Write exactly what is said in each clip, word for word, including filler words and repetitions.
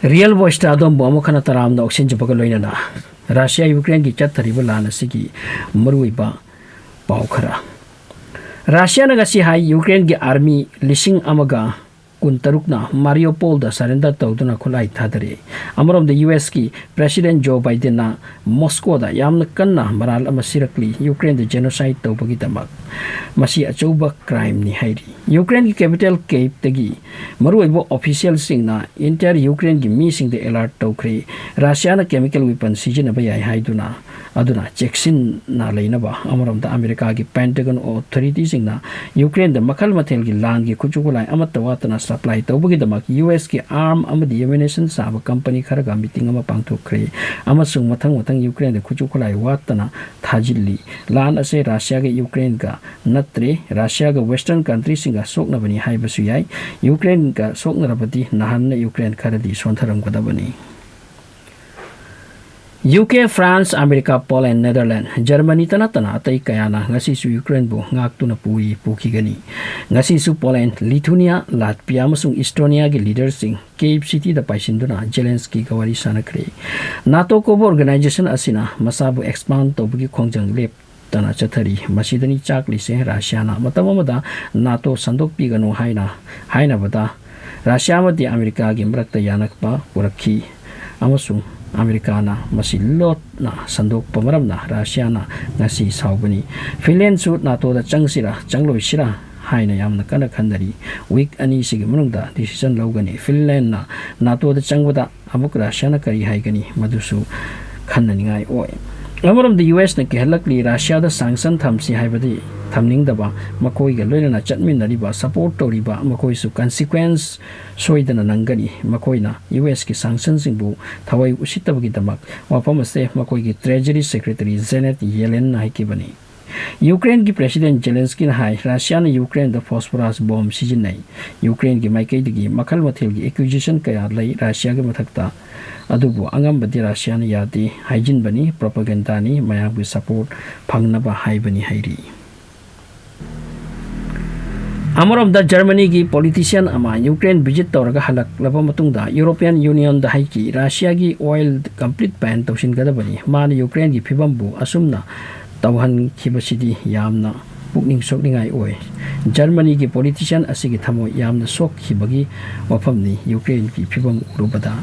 Real ꯚꯣꯏꯁꯇ ꯑꯗꯣꯝꯕꯨ ꯑꯃꯨꯛ ꯍꯟꯅ ꯇꯔꯥꯝꯅ ꯑꯣꯛꯁꯤꯟꯖꯕꯒ ꯂꯣꯏꯅꯅ ꯔꯁꯤꯌꯥ ꯌꯨꯀ꯭ꯔꯦꯟꯒꯤ ꯆꯠꯊꯔꯤꯕ ꯂꯥꯟ ꯑꯁꯤꯒꯤ ꯃꯔꯨꯑꯣꯏꯕ ꯄꯥꯎ ꯈꯔ꯫ ꯔꯁꯤꯌꯥꯅ ꯉꯁꯤ ꯍꯥꯏ, ꯌꯨꯀ꯭ꯔꯦꯟꯒꯤ ꯑꯥꯔꯃꯤ ꯂꯤꯁꯤꯡ ꯑꯃꯒ ꯀꯨꯟꯇꯔꯨꯛꯅ ꯃꯥꯔꯤꯌꯣꯄꯣꯜꯗ ꯁꯔꯦꯟꯗꯔ ꯇꯧꯗꯨꯅ ꯈꯨꯠꯂꯥꯏ ꯊꯥꯗꯔꯦ꯫ ꯑꯃꯔꯣꯝꯗ, ꯌꯨ ꯑꯦꯁꯀꯤ ꯄ꯭ꯔꯦꯁꯤꯗꯦꯟ ꯖꯣ ꯕꯥꯏꯗꯦꯟꯅ ꯃꯣꯁꯀꯣꯗ ꯌꯥꯝꯅ ꯀꯟꯅ ꯃꯔꯥꯜ ꯑꯃ ꯁꯤꯔꯛꯂꯤ, ꯌꯨꯀ꯭ꯔꯦꯟꯗ ꯖꯦꯅꯣꯁꯥꯏꯗ ꯇꯧꯕꯒꯤꯗꯃꯛ꯫ ꯃꯁꯤ ꯑꯆꯧꯕ ꯀ꯭ꯔꯥꯏꯝꯅꯤ ꯍꯥꯏꯔꯤ꯫ ꯌꯨꯀ꯭ꯔꯦꯟꯒꯤ ꯀꯦꯄꯤꯇꯦꯜ ꯀꯦꯞꯇꯒꯤ ꯃꯔꯨꯑꯣꯏꯕ ꯑꯣꯐꯤꯁꯤꯌꯦꯜꯁꯤꯡꯅ entire ꯌꯨꯀ꯭ꯔꯦꯟꯒꯤ ꯃꯤꯁꯤꯡꯗ ꯑꯦꯂꯔꯠ ꯇꯧꯈ꯭ꯔꯦ꯫ ꯔꯁꯤꯌꯥꯅ ꯀꯦꯃꯤꯀꯦꯜ ꯋꯦꯄꯟ ꯁꯤꯖꯤꯟꯅꯕ ꯌꯥꯏ ꯍꯥꯏꯗꯨꯅ, ꯑꯗꯨꯅ ꯆꯦꯛꯁꯤꯟꯅ ꯂꯩꯅꯕ꯫ ꯑꯃꯔꯣꯝꯗ, ꯑꯃꯦꯔꯤꯀꯥꯒꯤ ꯄꯦꯟꯇꯒꯟ ꯑꯣꯊꯣꯔꯤꯇꯤꯁꯤꯡꯅ ꯌꯨꯀ꯭ꯔꯦꯟꯗ ꯃꯈꯜ ꯃꯊꯦꯜꯒꯤ ꯂꯥꯟꯒꯤ ꯈꯨꯠꯁꯨ ꯈꯨꯠꯂꯥꯏ ꯑꯃꯠꯇ ꯋꯥꯠꯇꯅ ꯁꯄ꯭ꯂꯥꯏ ꯇꯧꯕꯒꯤꯗꯃꯛ ꯌꯨ ꯑꯦꯁꯀꯤ ꯑꯥꯔꯝ ꯑꯃꯗꯤ ꯑꯦꯃꯨꯅꯤꯁꯟ ꯁꯥꯕ ꯀꯝꯄꯅꯤ ꯈꯔꯒ ꯃꯤꯇꯤꯡ ꯑꯃ ꯄꯥꯡꯊꯣꯛꯈ꯭ꯔꯦ ꯑꯃꯁꯨꯡ ꯃꯊꯪ ꯃꯊꯪ ꯌꯨꯀ꯭ꯔꯦꯟꯗ ꯈꯨꯠꯁꯨ ꯈꯨꯠꯂꯥꯏ ꯋꯥꯠꯇꯅ ꯊꯥꯖꯤꯜꯂꯤ꯫ ꯂꯥꯟ ꯑꯁꯤ ꯔꯁꯤꯌꯥꯒ ꯌꯨꯀ꯭ꯔꯦꯟꯒ ꯅꯠꯇ꯭ꯔꯦ, ꯔꯁꯤꯌꯥꯒ ꯋꯦꯁꯇꯔꯟ ꯀꯟꯇ꯭ꯔꯤꯁꯤꯡꯒ ꯁꯣꯛꯅꯕꯅꯤ ꯍꯥꯏꯕꯁꯨ ꯌꯥꯏ꯫ ꯌꯨꯀ꯭ꯔꯦꯟꯒ ꯁꯣꯛꯅꯔꯕꯗꯤ ꯅꯍꯥꯟꯅ ꯌꯨꯀ꯭ꯔꯦꯟ ꯈꯔꯗꯤ ꯁꯣꯟꯊꯔꯝꯒꯗꯕꯅꯤ꯫ U K, France, America, Poland, Netherland, ꯖꯔꯃꯅꯤꯇ ꯅꯠꯇꯅ ꯑꯇꯩ ꯀꯌꯥꯅ ꯉꯁꯤꯁꯨ ꯌꯨꯀ꯭ꯔꯦꯟꯕꯨ ꯉꯥꯛꯇꯨꯅ ꯄꯨꯔꯤ ꯄꯨꯈꯤꯒꯅꯤ꯫ ꯉꯁꯤꯁꯨ ꯄꯣꯂꯦꯟ, ꯂꯤꯊꯨꯅꯤꯌꯥ, ꯂꯥꯠꯄꯤꯌꯥ ꯑꯃꯁꯨꯡ ꯏꯁꯇꯣꯅꯤꯌꯥꯒꯤ ꯂꯤꯗꯔꯁꯤꯡ ꯀꯦꯞ ꯁꯤꯇꯤꯗ ꯄꯥꯏꯁꯤꯟꯗꯨꯅ ꯖꯦꯂꯦꯟꯁꯀꯤꯒ ꯋꯥꯔꯤ ꯁꯥꯟꯅꯈ꯭ꯔꯦ꯫ ꯅꯥꯇꯣ ꯀꯧꯕ ꯑꯣꯔꯒꯅꯥꯏꯖꯦꯁꯟ ꯑꯁꯤꯅ ꯃꯁꯥꯕꯨ ꯑꯦꯛꯁꯄꯥꯟ ꯇꯧꯕꯒꯤ ꯈꯣꯡꯖꯪ ꯂꯦꯞꯇꯅ ꯆꯠꯊꯔꯤ꯫ ꯃꯁꯤꯗꯅꯤ ꯆꯥꯛꯂꯤꯁꯦ꯫ ꯔꯁꯤꯌꯥꯅ ꯃꯇꯝ ꯑꯃꯗ ꯅꯥꯇꯣ ꯁꯟꯗꯣꯛꯄꯤꯒꯅꯨ ꯍꯥꯏꯅ ꯍꯥꯏꯅꯕꯗ ꯔꯁꯤꯌꯥ ꯑꯃꯗꯤ ꯑꯃꯦꯔꯤꯀꯥꯒꯤ ꯃꯔꯛꯇ ꯌꯥꯅꯛꯄ ꯄꯨꯔꯛꯈꯤ ꯑꯃꯁꯨꯡ ꯑꯃꯦꯔꯤꯀꯥꯅ ꯃꯁꯤ ꯂꯣꯠꯅ ꯁꯟꯗꯣꯛꯄ ꯃꯔꯝꯅ ꯔꯁꯤꯌꯥꯅ ꯉꯁꯤ ꯁꯥꯎꯕꯅꯤ꯫ ꯐꯤꯟꯂꯦꯟꯁꯨ ꯅꯥꯇꯣꯗ ꯆꯪꯁꯤꯔꯥ ꯆꯪꯂꯣꯏꯁꯤꯔꯥ ꯍꯥꯏꯅ ꯌꯥꯝꯅ ꯀꯟꯅ ꯈꯟꯅꯔꯤ꯫ ꯋꯤꯛ ꯑꯅꯤꯁꯤꯒꯤ ꯃꯅꯨꯡꯗ ꯗꯤꯁꯤꯖꯟ ꯂꯧꯒꯅꯤ꯫ ꯐꯤꯟꯂꯦꯟꯅ ꯅꯥꯇꯣꯗ ꯆꯪꯕꯗ ꯑꯃꯨꯛ ꯔꯁꯤꯌꯥꯅ ꯀꯔꯤ ꯍꯥꯏꯒꯅꯤ, ꯃꯗꯨꯁꯨ ꯈꯟꯅꯅꯤꯡꯉꯥꯏ ꯑꯣꯏ꯫ ꯑꯃꯔꯣꯝꯗ ꯌꯨ ꯑꯦꯁꯅ ꯀꯤꯍꯜꯂꯛꯂꯤ꯫ ꯔꯁꯤꯌꯥꯗ ꯁꯥꯡꯁꯟ ꯊꯝꯁꯤ ꯍꯥꯏꯕꯗꯤ ꯊꯝꯅꯤꯡꯗꯕ, ꯃꯈꯣꯏꯒ ꯂꯣꯏꯅꯅ ꯆꯠꯃꯤꯟꯅꯔꯤꯕ, ꯁꯄꯣꯔꯠ ꯇꯧꯔꯤꯕ ꯃꯈꯣꯏꯁꯨ ꯀꯟꯁꯤꯀ꯭ꯋꯦꯟꯁ ꯁꯣꯏꯗꯅ ꯅꯪꯒꯅꯤ꯫ ꯃꯈꯣꯏꯅ ꯌꯨ ꯑꯦꯁꯀꯤ ꯁꯥꯡꯁꯟꯁꯤꯡꯕꯨ ꯊꯋꯥꯏ ꯎꯁꯤꯠꯇꯕꯒꯤꯗꯃꯛ ꯋꯥꯐꯝ ꯑꯁꯦ ꯃꯈꯣꯏꯒꯤ ꯇ꯭ꯔꯦꯖꯔꯤ ꯁꯦꯀ꯭ꯔꯦꯇꯔꯤ ꯖꯦꯅꯦꯠ ꯌꯦꯂꯦꯟꯅ ꯍꯥꯏꯈꯤꯕꯅꯤ꯫ ꯌꯨꯀ꯭ꯔꯦꯟꯒꯤ ꯄ꯭ꯔꯦꯁꯤꯗꯦꯟ ꯖꯦꯂꯦꯟꯁꯀꯤꯅ ꯍꯥꯏ, ꯔꯁꯤꯌꯥꯅ ꯌꯨꯀ꯭ꯔꯦꯟꯗ ꯐꯣꯁꯐꯣꯔꯁ ꯕꯣꯝ ꯁꯤꯖꯤꯟꯅꯩ꯫ ꯌꯨꯀ꯭ꯔꯦꯟꯒꯤ ꯃꯥꯏꯀꯩꯗꯒꯤ ꯃꯈꯜ ꯃꯊꯦꯜꯒꯤ ꯑꯦꯀ꯭ꯌꯨꯖꯦꯁꯟ ꯀꯌꯥ ꯂꯩ ꯔꯁꯤꯌꯥꯒꯤ ꯃꯊꯛꯇ, ꯑꯗꯨꯕꯨ ꯑꯉꯝꯕꯗꯤ ꯔꯁꯤꯌꯥꯅ ꯌꯥꯗꯦ꯫ ꯍꯥꯏꯖꯤꯟꯕꯅꯤ, ꯄ꯭ꯔꯣꯄꯥꯒꯦꯟꯗꯥꯅꯤ, ꯃꯌꯥꯝꯒꯤ ꯁꯄꯣꯔꯠ ꯐꯪꯅꯕ ꯍꯥꯏꯕꯅꯤ ꯍꯥꯏꯔꯤ꯫ ꯑꯃꯔꯣꯝꯗ, ꯖꯔꯃꯅꯤꯒꯤ ꯄꯣꯂꯤꯇꯤꯁꯤꯌꯥꯟ ꯑꯃ ꯌꯨꯀ꯭ꯔꯦꯟ ꯚꯤꯖꯤꯠ ꯇꯧꯔꯒ ꯍꯜꯂꯛꯂꯕ ꯃꯇꯨꯡꯗ ꯌꯨꯔꯣꯄꯤꯌꯥꯟ ꯌꯨꯅꯤꯌꯟꯗ ꯍꯥꯏꯈꯤ, ꯔꯁꯤꯌꯥꯒꯤ ꯑꯣꯏꯜ ꯀꯝꯄ꯭ꯂꯤꯠ ꯕꯦꯟ ꯇꯧꯁꯤꯟꯒꯗꯕꯅꯤ꯫ ꯃꯥꯅ ꯌꯨꯀ꯭ꯔꯦꯟꯒꯤ ꯐꯤꯕꯝꯕꯨ ꯑꯁꯨꯝꯅ ꯇꯧꯍꯟꯈꯤꯕꯁꯤꯗꯤ ꯌꯥꯝꯅ ꯄꯨꯛꯅꯤꯡ ꯁꯣꯛꯅꯤꯡꯉꯥꯏ ꯑꯣꯏ꯫ ꯖꯔꯃꯅꯤꯒꯤ ꯄꯣꯂꯤꯇꯤꯁꯤꯌꯥꯟ ꯑꯁꯤꯒꯤ ꯊꯃꯣꯏ ꯌꯥꯝꯅ ꯁꯣꯛꯈꯤꯕꯒꯤ ꯋꯥꯐꯝꯅꯤ ꯌꯨꯀ꯭ꯔꯦꯟꯒꯤ ꯐꯤꯕꯝ ꯎꯔꯨꯕꯗ꯫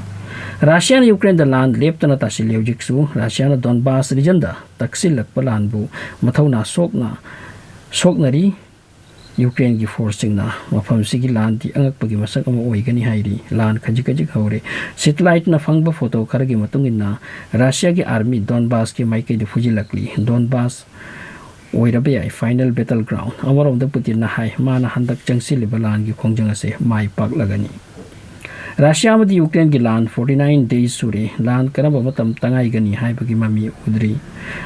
ꯔꯁꯤꯌꯥꯅ ꯌꯨꯀ꯭ꯔꯦꯟꯗ ꯂꯥꯟ ꯂꯦꯞꯇꯅ ꯇꯥꯁꯤꯜꯂꯤ꯫ ꯍꯧꯖꯤꯛꯁꯨ ꯔꯁꯤꯌꯥꯅ ꯗꯣꯟꯕꯥꯁ ꯔꯤꯖꯟꯗ ꯇꯛꯁꯤꯜꯂꯛꯄ ꯂꯥꯟꯕꯨ ꯃꯊꯧꯅꯥ ꯁꯣꯛꯅ ꯁꯣꯛꯅꯔꯤ꯫ ꯌꯨꯀ꯭ꯔꯦꯟꯒꯤ ꯐꯣꯔꯁꯁꯤꯡꯅ ꯃꯐꯝꯁꯤꯒꯤ ꯂꯥꯟꯗꯤ ꯑꯉꯛꯄꯒꯤ ꯃꯁꯛ ꯑꯃ ꯑꯣꯏꯒꯅꯤ ꯍꯥꯏꯔꯤ꯫ ꯂꯥꯟ ꯈꯖꯤꯛ ꯈꯖꯤꯛ ꯍꯧꯔꯦ꯫ ꯁꯦꯇꯤꯂꯥꯏꯠꯅ ꯐꯪꯕ ꯐꯣꯇꯣ ꯈꯔꯒꯤ ꯃꯇꯨꯡ ꯏꯟꯅ, ꯔꯁꯤꯌꯥꯒꯤ ꯑꯥꯔꯃꯤ ꯗꯣꯟꯕꯥꯁꯀꯤ ꯃꯥꯏꯀꯩꯗ ꯐꯨꯖꯤꯜꯂꯛꯂꯤ꯫ ꯗꯣꯟꯕꯥꯁ ꯑꯣꯏꯔꯕ ꯌꯥꯏ ꯐꯥꯏꯅꯦꯜ ꯕꯦꯇꯜ ꯒ꯭ꯔꯥꯎꯟ꯫ ꯑꯃꯔꯣꯝꯗ ꯄꯨꯇꯤꯟꯅ ꯍꯥꯏ, ꯃꯥꯅ ꯍꯟꯗꯛ ꯆꯪꯁꯤꯜꯂꯤꯕ ꯂꯥꯟꯒꯤ ꯈꯣꯡꯖꯪ ꯑꯁꯦ ꯃꯥꯏ ꯄꯥꯛꯂꯒꯅꯤ꯫ ꯔꯁꯤꯌꯥ ꯑꯃꯗꯤ ꯌꯨꯀ꯭ꯔꯦꯟꯒꯤ ꯂꯥꯟ forty nine days ꯁꯨꯔꯦ꯫ ꯂꯥꯟ ꯀꯔꯝꯕ ꯃꯇꯝ ꯇꯉꯥꯏꯒꯅꯤ ꯍꯥꯏꯕꯒꯤ ꯃꯃꯤ ꯎꯗ꯭ꯔꯤ꯫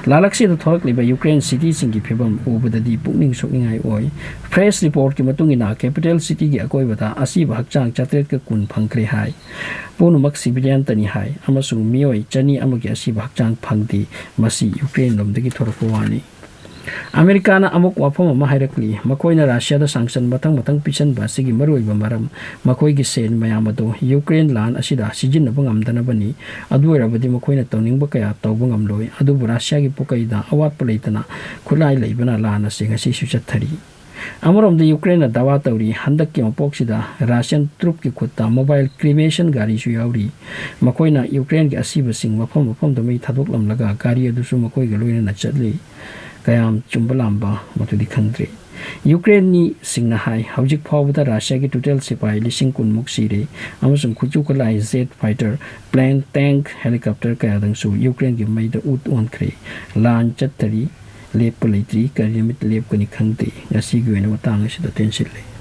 ꯂꯥꯂꯛꯁꯤꯗ ꯊꯣꯔꯛꯂꯤꯕ ꯌꯨꯀ꯭ꯔꯦꯟ ꯁꯤꯇꯤꯁꯤꯡꯒꯤ ꯐꯤꯕꯝ ꯎꯕꯗꯗꯤ ꯄꯨꯛꯅꯤꯡ ꯁꯣꯛꯅꯤꯡꯉꯥꯏ ꯑꯣꯏ꯫ ꯐ꯭ꯔꯦꯁ ꯔꯤꯄꯣꯔꯠꯀꯤ ꯃꯇꯨꯡ ꯏꯟꯅ, ꯀꯦꯄꯤꯇꯦꯜ ꯁꯤꯇꯤꯒꯤ ꯑꯀꯣꯏꯕꯗ ꯑꯁꯤꯕ ꯍꯛꯆꯥꯡ ꯆꯥꯇ꯭ꯔꯦꯠꯀ ꯀꯨꯟ ꯐꯪꯈ꯭ꯔꯦ ꯍꯥꯏ꯫ ꯄꯨꯝꯅꯃꯛ ꯁꯤꯚꯤꯂꯤꯌꯟꯇꯅꯤ ꯍꯥꯏ, ꯑꯃꯁꯨꯡ ꯃꯤꯑꯣꯏ ꯆꯅꯤ ꯑꯃꯒꯤ ꯑꯁꯤꯕ ꯍꯛꯆꯥꯡ ꯐꯪꯗꯦ꯫ ꯃꯁꯤ ꯌꯨꯀ꯭ꯔꯦꯟ ꯂꯣꯝꯗꯒꯤ ꯊꯣꯔꯛꯄ ꯋꯥꯅꯤ꯫ ꯑꯃꯦꯔꯤꯀꯥꯅ ꯑꯃꯨꯛ ꯋꯥꯐꯝ ꯑꯃ ꯍꯥꯏꯔꯛꯂꯤ꯫ ꯃꯈꯣꯏꯅ ꯔꯁꯤꯌꯥꯗ ꯁꯥꯡꯁꯟ ꯃꯊꯪ ꯃꯊꯪ ꯄꯤꯁꯟꯕ ꯑꯁꯤꯒꯤ ꯃꯔꯨꯑꯣꯏꯕ ꯃꯔꯝ, ꯃꯈꯣꯏꯒꯤ ꯁꯦꯟ ꯃꯌꯥꯝ ꯑꯗꯨ ꯌꯨꯀ꯭ꯔꯦꯟ ꯂꯥꯟ ꯑꯁꯤꯗ ꯁꯤꯖꯤꯟꯅꯕ ꯉꯝꯗꯅꯕꯅꯤ꯫ ꯑꯗꯨ ꯑꯣꯏꯔꯕꯗꯤ ꯃꯈꯣꯏꯅ ꯇꯧꯅꯤꯡꯕ ꯀꯌꯥ ꯇꯧꯕ ꯉꯝꯂꯣꯏ꯫ ꯑꯗꯨꯕꯨ ꯔꯁꯤꯌꯥꯒꯤ ꯄꯨꯀꯩꯗ ꯑꯋꯥꯠꯄ ꯂꯩꯇꯅ ꯈꯨꯠꯂꯥꯏ ꯂꯩꯕꯅ ꯂꯥꯟ ꯑꯁꯤ ꯉꯁꯤꯁꯨ ꯆꯠꯊꯔꯤ꯫ ꯑꯃꯔꯣꯝꯗ ꯌꯨꯀ꯭ꯔꯦꯟꯅ ꯗꯥꯋꯥ ꯇꯧꯔꯤ, ꯍꯟꯗꯛꯀꯤ ꯃꯄꯣꯛꯁꯤꯗ ꯔꯁꯤꯌꯟ ꯇ꯭ꯔꯨꯞꯀꯤ ꯈꯨꯠꯇ ꯃꯣꯕꯥꯏꯜ ꯀ꯭ꯔꯤꯃꯦꯁꯟ ꯒꯥꯔꯤꯁꯨ ꯌꯥꯎꯔꯤ꯫ ꯃꯈꯣꯏꯅ ꯌꯨꯀ꯭ꯔꯦꯟꯒꯤ ꯑꯁꯤꯕꯁꯤꯡ ꯃꯐꯝ ꯃꯐꯝꯗ ꯃꯩ ꯊꯥꯗꯣꯛꯂꯝꯂꯒ ꯒꯥꯔꯤ ꯑꯗꯨꯁꯨ ꯃꯈꯣꯏꯒ ꯂꯣꯏꯅꯅ ꯆꯠꯂꯤ꯫ ꯀꯌꯥꯝ ꯆꯨꯝꯕ ꯂꯥꯝꯕ ꯃꯗꯨꯗꯤ ꯈꯪꯗ꯭ꯔꯦ꯫ ꯌꯨꯀ꯭ꯔꯦꯟꯒꯤ ꯁꯤꯡꯅ ꯍꯥꯏ, ꯍꯧꯖꯤꯛ ꯐꯥꯎꯕꯗ ꯔꯁꯤꯌꯥꯒꯤ ꯇꯣꯇꯦꯜ ꯁꯤꯄꯥꯏ ꯂꯤꯁꯤꯡ ꯀꯨꯟꯃꯨꯛ ꯁꯤꯔꯦ, ꯑꯃꯁꯨꯡ ꯈꯨꯠꯁꯨ ꯈꯨꯠꯂꯥꯏ, jet fighter plane, tank, helicopter ꯀꯌꯥꯗꯪꯁꯨ ꯌꯨꯀ꯭ꯔꯦꯟꯒꯤ ꯃꯩꯗ ꯎꯠ ꯑꯣꯟꯈ꯭ꯔꯦ꯫ ꯂꯥꯟ ꯆꯠꯊꯔꯤ, ꯂꯦꯞꯄ ꯂꯩꯇ꯭ꯔꯤ, ꯀꯔꯤ ꯅꯨꯃꯤꯠ ꯂꯦꯞꯀꯅꯤ ꯈꯪꯗꯦ꯫ ꯉꯁꯤꯒꯤ ꯑꯣꯏꯅ ꯃꯇꯥꯡ ꯑꯁꯤꯗ ꯇꯦꯟꯁꯤꯜꯂꯦ꯫